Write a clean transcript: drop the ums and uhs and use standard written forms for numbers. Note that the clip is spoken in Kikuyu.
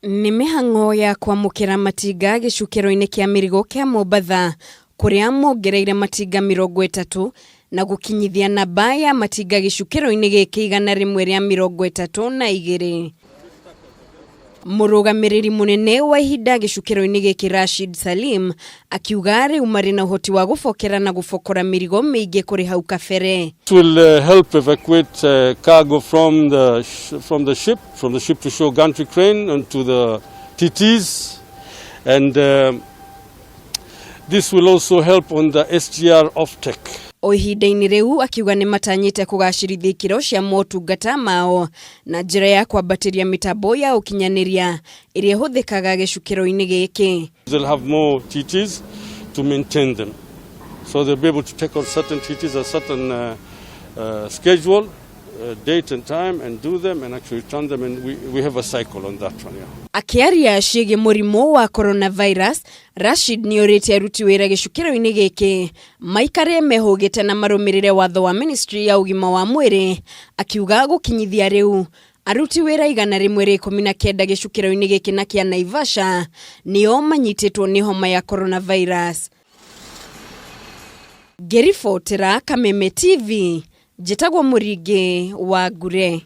Nĩ mĩhang'o ya kwamũkĩra matinga gĩcukĩro-inĩ kĩa mĩrigo kĩa Mombatha kũrĩa mongereire matinga 30 na gũkinyithia namba ya matinga gĩcukĩro-inĩ gĩkĩ 132. Mũrũgamĩrĩri mũnene wa ihinda gĩcukĩro-inĩ gĩkĩ Rashid Salim akiuga rĩu marĩ na ũhoti wa gũbokera na gũbokora mĩrigo mĩingĩ kũrĩ hau kabere. It will help evacuate cargo from the ship to shore gantry crane onto the TTs, and this will also help on the SGR offtake. O ihinda-inĩ rĩu akiuga nĩ matanyĩte kũgacĩrithia ikĩro cia motungata mao na njĩra ya kwambatĩria mĩtambo ya ũkinyanĩria ĩrĩa ĩhũthĩkaga gĩcukĩro-inĩ gĩkĩ. They'll have more TTs to maintain them, so they'll be able to take on certain TTs a certain schedule, date and time, and do them and actually return them, and we have a cycle on that one. Yeah. Akĩaria ciĩgiĩ mũrimũ wa coronavirus, Rashid nĩ orĩtie aruti wĩra gĩcukĩro-inĩ gĩkĩ maikare mehũgĩte na marũmĩrĩre watho wa ministry ya ũgima wa mwĩrĩ, akiuga gũkinyithia rĩu aruti wĩra 119 gĩcukĩro-inĩ gĩkĩ na kĩa Naivasha nĩo manyitĩtwo nĩ homa ya coronavirus. Ngĩribotera Kameme TV, njĩtagwo Mũringĩ wa Ngure.